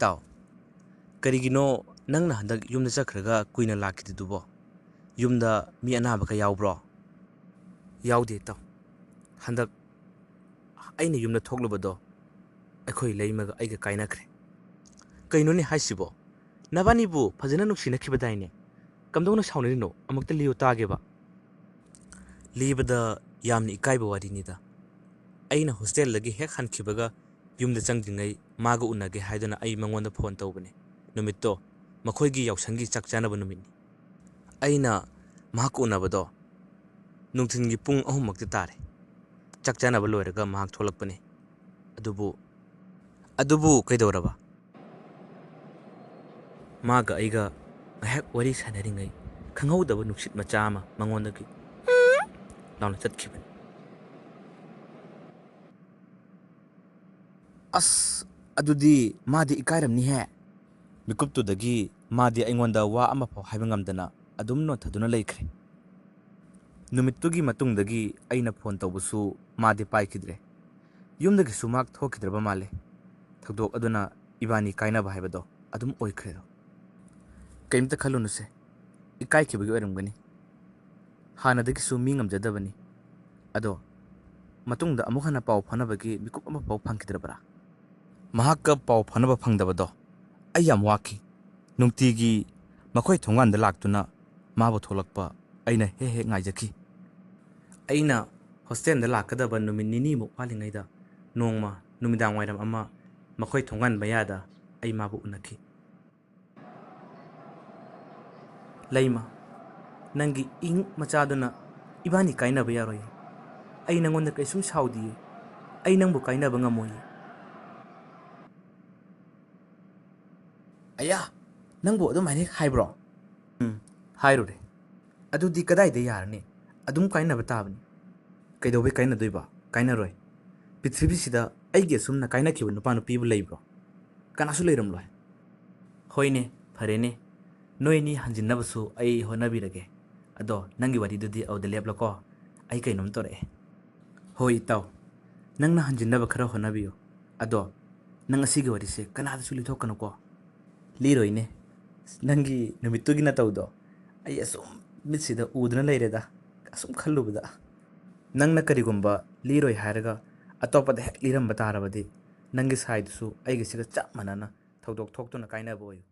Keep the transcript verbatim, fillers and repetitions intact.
ꯏꯇꯥꯎ, ꯀꯔꯤꯒꯤꯅꯣ ꯅꯪꯅ ꯍꯟꯗꯛ ꯌꯨꯝꯗ ꯆꯠꯈ꯭ꯔꯒ ꯀꯨꯏꯅ ꯂꯥꯛꯈꯤꯗ꯭ꯔꯤꯗꯨꯕꯣ? ꯌꯨꯝꯗ ꯃꯤ ꯑꯅꯥꯕꯒ ꯌꯥꯎꯕ꯭ꯔꯣ? ꯌꯥꯎꯗꯦ ꯏꯇꯥꯎ꯫ ꯍꯟꯗꯛ ꯑꯩꯅ ꯌꯨꯝꯗ ꯊꯣꯛꯂꯨꯕꯗꯣ ꯑꯩꯈꯣꯏ ꯂꯩꯃꯒ ꯑꯩꯒ ꯀꯥꯏꯅꯈ꯭ꯔꯦ꯫ ꯀꯩꯅꯣꯅꯦ ꯍꯥꯏꯁꯤꯕꯣ? ꯅꯕꯥꯅꯤꯕꯨ ꯐꯖꯅ ꯅꯨꯡꯁꯤꯅꯈꯤꯕꯗꯥꯏꯅꯦ? ꯀꯝꯗꯧꯅ ꯁꯥꯎꯅꯔꯤꯅꯣ? ꯑꯃꯨꯛꯇ ꯂꯤꯌꯨ ꯇꯥꯒꯦꯕ꯫ ꯂꯤꯕꯗ ꯌꯥꯝꯅ ꯏꯀꯥꯏꯕ ꯋꯥꯔꯤꯅꯤꯗ꯫ ꯑꯩꯅ ꯍꯣꯁꯇꯦꯜꯗꯒꯤ ꯍꯦꯛ ꯍꯟꯈꯤꯕꯒ ꯌꯨꯝꯗ ꯆꯪꯗ꯭ꯔꯤꯉꯩ ꯃꯥꯒ ꯎꯅꯒꯦ ꯍꯥꯏꯗꯨꯅ ꯑꯩ ꯃꯉꯣꯟꯗ ꯐꯣꯟ ꯇꯧꯕꯅꯦ꯫ ꯅꯨꯃꯤꯠꯇꯣ ꯃꯈꯣꯏꯒꯤ ꯌꯥꯎꯁꯪꯒꯤ ꯆꯥꯛ ꯆꯥꯅꯕ ꯅꯨꯃꯤꯠꯅꯤ꯫ ꯑꯩꯅ ꯃꯍꯥꯛꯀ ꯎꯅꯕꯗꯣ ꯅꯨꯡꯊꯤꯜꯒꯤ ꯄꯨꯡ ꯑꯍꯨꯝꯃꯛꯇꯤ ꯇꯥꯔꯦ꯫ ꯆꯥꯛ ꯆꯥꯅꯕ ꯂꯣꯏꯔꯒ ꯃꯍꯥꯛ ꯊꯣꯛꯂꯛꯄꯅꯦ꯫ ꯑꯗꯨꯕꯨ, ꯑꯗꯨꯕꯨ ꯀꯩꯗꯧꯔꯕ? ꯃꯥꯒ ꯑꯩꯒ ꯉꯥꯏꯍꯥꯛ ꯋꯥꯔꯤ ꯁꯥꯟꯅꯔꯤꯉꯩ ꯈꯪꯍꯧꯗꯕ ꯅꯨꯡꯁꯤꯠ ꯃꯆꯥ ꯑꯃ ꯃꯉꯣꯟꯗꯒꯤ ꯂꯥꯎꯅ ꯆꯠꯈꯤꯕꯅꯤ꯫ ꯑꯁ, ꯑꯗꯨꯗꯤ ꯃꯥꯗꯤ ꯏꯀꯥꯏꯔꯝꯅꯤꯍꯦ꯫ ꯃꯤꯀꯨꯞꯇꯨꯗꯒꯤ ꯃꯥꯗꯤ ꯑꯩꯉꯣꯟꯗ ꯋꯥ ꯑꯃꯐꯥꯎ ꯍꯥꯏꯕ ꯉꯝꯗꯅ ꯑꯗꯨꯝ ꯅꯣꯟꯊꯗꯨꯅ ꯂꯩꯈ꯭ꯔꯦ꯫ ꯅꯨꯃꯤꯠꯇꯨꯒꯤ ꯃꯇꯨꯡꯗꯒꯤ ꯑꯩꯅ ꯐꯣꯟ ꯇꯧꯕꯁꯨ ꯃꯥꯗꯤ ꯄꯥꯏꯈꯤꯗ꯭ꯔꯦ꯫ ꯌꯨꯝꯗꯒꯤꯁꯨ ꯃꯍꯥꯛ ꯊꯣꯛꯈꯤꯗ꯭ꯔꯕ ꯃꯥꯜꯂꯦ꯫ ꯊꯧꯗꯣꯛ ꯑꯗꯨꯅ ꯏꯕꯥꯅꯤ ꯀꯥꯏꯅꯕ ꯍꯥꯏꯕꯗꯣ ꯑꯗꯨꯝ ꯑꯣꯏꯈ꯭ꯔꯦꯗꯣ꯫ ꯀꯩꯝꯇ ꯈꯜꯂꯨꯅꯨꯁꯦ, ꯏꯀꯥꯏꯈꯤꯕꯒꯤ ꯑꯣꯏꯔꯝꯒꯅꯤ꯫ ꯍꯥꯟꯅꯗꯒꯤꯁꯨ ꯃꯤ ꯉꯝꯖꯗꯕꯅꯤ꯫ ꯑꯗꯣ ꯃꯇꯨꯡꯗ ꯑꯃꯨꯛ ꯍꯟꯅ ꯄꯥꯎ ꯐꯥꯎꯅꯕꯒꯤ ꯃꯤꯀꯨꯞ ꯑꯃꯐꯥꯎ ꯐꯪꯈꯤꯗ꯭ꯔꯕ꯭ꯔꯥ? ꯃꯍꯥꯛꯀ ꯄꯥꯎ ꯐꯥꯎꯅꯕ ꯐꯪꯗꯕꯗꯣ ꯑꯩ ꯌꯥꯝ ꯋꯥꯈꯤ꯫ ꯅꯨꯡꯇꯤꯒꯤ ꯃꯈꯣꯏ ꯊꯣꯡꯒꯥꯟꯗ ꯂꯥꯛꯇꯨꯅ ꯃꯥꯕꯨ ꯊꯣꯛꯂꯛꯄ ꯑꯩꯅ ꯍꯦꯛ ꯍꯦꯛ ꯉꯥꯏꯖꯈꯤ꯫ ꯑꯩꯅ ꯍꯣꯁꯇꯦꯜꯗ ꯂꯥꯛꯀꯗꯕ ꯅꯨꯃꯤꯠ ꯅꯤꯅꯤꯃꯨꯛ ꯋꯥꯠꯂꯤꯉꯩꯗ ꯅꯣꯡꯃ ꯅꯨꯃꯤꯗꯥꯡ ꯋꯥꯏꯔꯝ ꯑꯃ ꯃꯈꯣꯏ ꯊꯣꯡꯒꯥꯟ ꯃꯌꯥꯗ ꯑꯩ ꯃꯥꯕꯨ ꯎꯅꯈꯤ꯫ "ꯂꯩꯃ, ꯅꯪꯒꯤ ꯏꯪ ꯃꯆꯥꯗꯨꯅ ꯏꯕꯥꯅꯤ ꯀꯥꯏꯅꯕ ꯌꯥꯔꯣꯏꯌꯦ꯫ ꯑꯩ ꯅꯪꯉꯣꯟꯗ ꯀꯩꯁꯨꯝ ꯁꯥꯎꯗꯤꯌꯦ꯫ ꯑꯩ ꯅꯪꯕꯨ ꯀꯥꯏꯅꯕ ꯉꯝꯃꯣꯏꯌꯦ꯫" "ꯑꯌꯥ, ꯅꯪꯕꯨ ꯑꯗꯨꯃꯥꯏꯅ ꯍꯦꯛ ꯍꯥꯏꯕ꯭ꯔꯣ?" "ꯎꯝ, ꯍꯥꯏꯔꯨꯔꯦ꯫" "ꯑꯗꯨꯗꯤ ꯀꯗꯥꯏꯗ ꯌꯥꯔꯅꯤ? ꯑꯗꯨꯝ ꯀꯥꯏꯅꯕ ꯇꯥꯕꯅꯤ꯫" "ꯀꯩꯗꯧꯕꯩ ꯀꯥꯏꯅꯗꯣꯏꯕ? ꯀꯥꯏꯅꯔꯣꯏ꯫ ꯄ꯭ꯔꯤꯊꯤꯕꯤꯁꯤꯗ ꯑꯩꯒꯤ ꯑꯁꯨꯝꯅ ꯀꯥꯏꯅꯈꯤꯕ ꯅꯨꯄꯥ ꯅꯨꯄꯤꯕꯨ ꯂꯩꯕ꯭ꯔꯣ? ꯀꯅꯥꯁꯨ ꯂꯩꯔꯝꯂꯣꯏ꯫" "ꯍꯣꯏꯅꯦ, ꯐꯔꯦꯅꯦ, ꯅꯣꯏ ꯑꯅꯤ ꯍꯟꯖꯤꯟꯅꯕꯁꯨ ꯑꯩ ꯍꯣꯠꯅꯕꯤꯔꯒꯦ꯫ ꯑꯗꯣ ꯅꯪꯒꯤ ꯋꯥꯔꯤꯗꯨꯗꯤ ꯑꯗꯨꯗ ꯂꯦꯞꯂꯣꯀꯣ, ꯑꯩ ꯀꯩꯅꯣꯝ ꯇꯧꯔꯛꯑꯦ꯫" "ꯍꯣꯏ ꯏꯇꯥꯎ, ꯅꯪꯅ ꯍꯟꯖꯤꯟꯅꯕ ꯈꯔ ꯍꯣꯠꯅꯕꯤꯌꯨ꯫ ꯑꯗꯣ ꯅꯪ ꯑꯁꯤꯒꯤ ꯋꯥꯔꯤꯁꯦ ꯀꯅꯥꯗꯁꯨ ꯂꯤꯊꯣꯛꯀꯅꯨꯀꯣ꯫ ꯂꯤꯔꯣꯏꯅꯦ꯫ ꯅꯪꯒꯤ ꯅꯨꯃꯤꯠꯇꯨꯒꯤ ꯅꯇꯧꯗꯣ ꯑꯩ ꯑꯁꯨꯝ ꯃꯤꯠꯁꯤꯗ ꯎꯗꯨꯅ ꯂꯩꯔꯦꯗ, ꯑꯁꯨꯝ ꯈꯜꯂꯨꯕꯗ꯫ ꯅꯪꯅ ꯀꯔꯤꯒꯨꯝꯕ ꯂꯤꯔꯣꯏ ꯍꯥꯏꯔꯒ ꯑꯇꯣꯞꯄꯗ ꯍꯦꯛ ꯂꯤꯔꯝꯕ ꯇꯥꯔꯕꯗꯤ, ꯅꯪꯒꯤ ꯁꯥꯏꯗꯨꯁꯨ ꯑꯩꯒꯤꯁꯤꯒ ꯆꯞ ꯃꯥꯟꯅꯅ ꯊꯧꯗꯣꯛ ꯊꯣꯛꯇꯨꯅ ꯀꯥꯏꯅꯕ ꯑꯣꯏꯌꯨ꯫